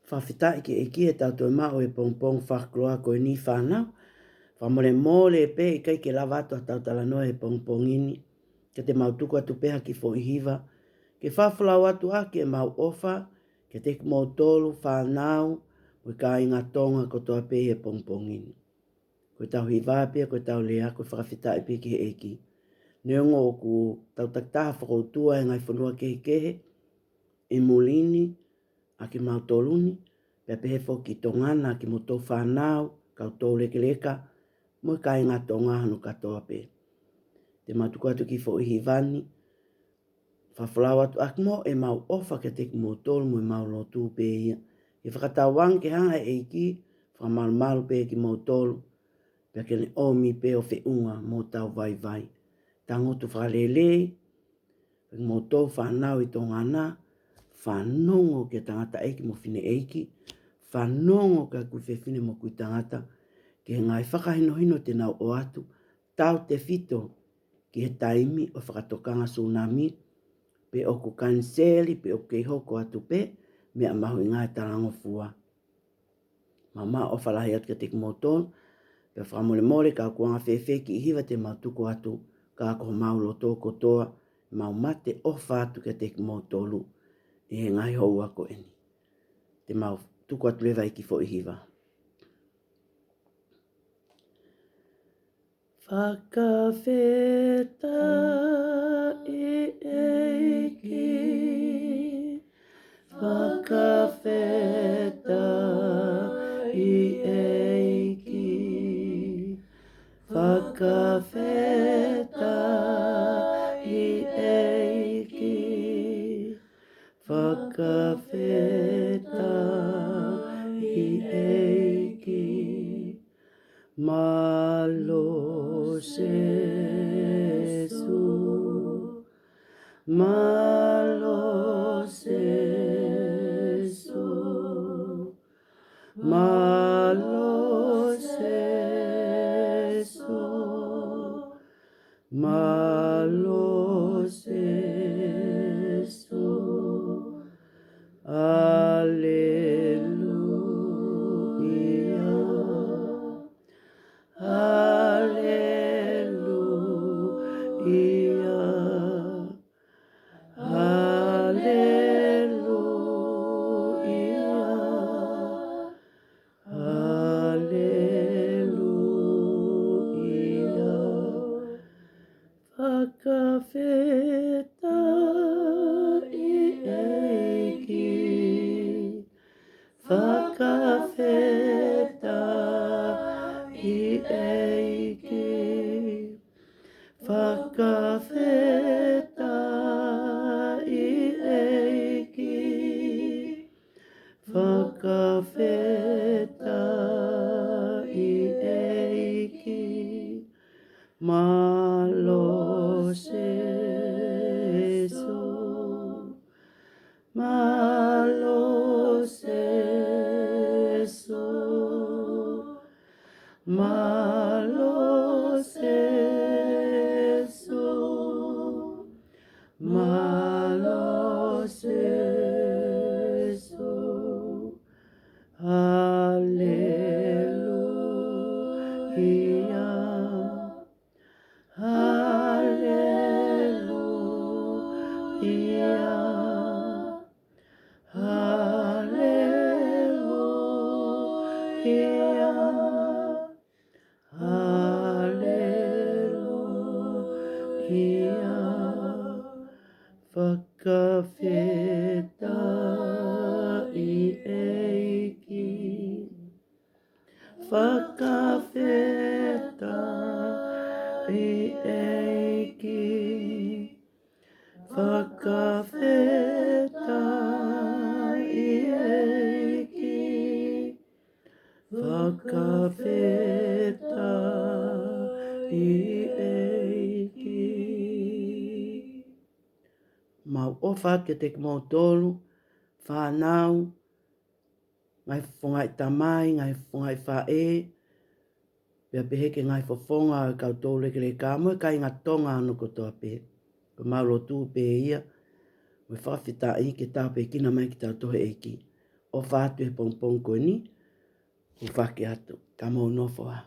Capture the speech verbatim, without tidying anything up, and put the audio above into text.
Fakafetaʻi ki he ʻEiki ʻetau toe maʻu e pongipongi fakakoloa ko eni fānau. Fakamolemole pē ʻikai ke lava atu ʻetau talanoa he pongipongi ni. Ka te mau tuku atu pē ha kiʻi foʻi hiva ke fakafolau atu ʻaki ʻemau ʻofa kiate kimoutolu fānau mo e kāinga Tonga kotoa pē he pongipongi ni. Ko ʻetau hiva pē, ko ʻetau lea, ko e fakafetaʻi pē ki he ʻEiki. Neongo ʻoku tau takitaha fokoutua he ngaahi fonua kehekehe ʻi muli ni ʻa kimautolu ni, pea pehē foki ʻi Tonga na ʻa kimoutolu fānau, kau toulekeleka, mo e kāinga Tonga hono kātoa pē. Te mau tuku atu e kiʻi foʻi hiva ni, fakafolau atu ʻaki mo ʻemau ʻofa kiate kimoutolu mo ʻemau lotu pē ia. Ke fakatauange ke hanga ʻe he ʻEiki ʻo fakamalumalu pē kimoutolu, pea ke ne ʻomi pē ʻo feʻunga mo hotau vaivai. Tangutu fakalelei, pea kimoutolu fānau ʻi Tonga na, fanongo ki he tangataʻeiki mo e fineʻeiki, fanongo ki he kui fefine mo e kui tangata, ki he ngaahi fakahinohino te nau ʻoatu, tautefito ki he taimi ʻo e fakatokanga sunami, pe ʻoku kaniseli, pe ʻoku kei hoko atu pē meʻa mahuʻinga he talangofua. Mau ʻofa lahi atu kiate kimoutolu, pea fakamolemole ka ʻoku anga fēfē e kiʻi hiva te mau tuku atu, ka ko homau loto kotoa, mau mateʻofa atu kiate kimoutolu ʻi he ngaahi houa ko eni. Te mau tuku atu leva e kiʻi foʻi hiva. Fakafetaʻi ʻEiki, fakafetaʻi ʻEiki, fakafetaʻi ʻEiki, fakafetaʻi ʻEiki. Mālō Sēsū, mālō Sēsū, mālō Sēsū, mālō Sēsū. Aleluia. Aleluia. Aleluia. Aleluia. Fakafetaʻi ʻEiki, fakafetaʻi ʻEiki, fakafetaʻi ʻEiki, fakafetaʻi ʻEiki. Mālō Sēsū, mālō Sēsū, mālō Sēsū, mālō Sēsū. Aleluia. Aleluia. Aleluia. Aleluia. Fakafetaʻi ʻEiki. Fakafetaʻi ʻEiki. Fakafetaʻi ʻEiki. Fakafetaʻi ʻEiki. Mau ʻofa kiate kimoutolu fānau, ngaahi fofongaʻi tamai, ngaahi fofongaʻi faʻē, pea pehē ki he ngaahi fofonga ʻo e kau toulekeleka mo e kāinga Tonga hono kotoa pē. Ko ʻemau lotu pē ia, mo e fakafetaʻi ke tāpuekina mai kitautolu ʻe he ʻEiki. ʻOfa atu he pongipongi ko eni, hūfaki atu, ka mou nofo ā.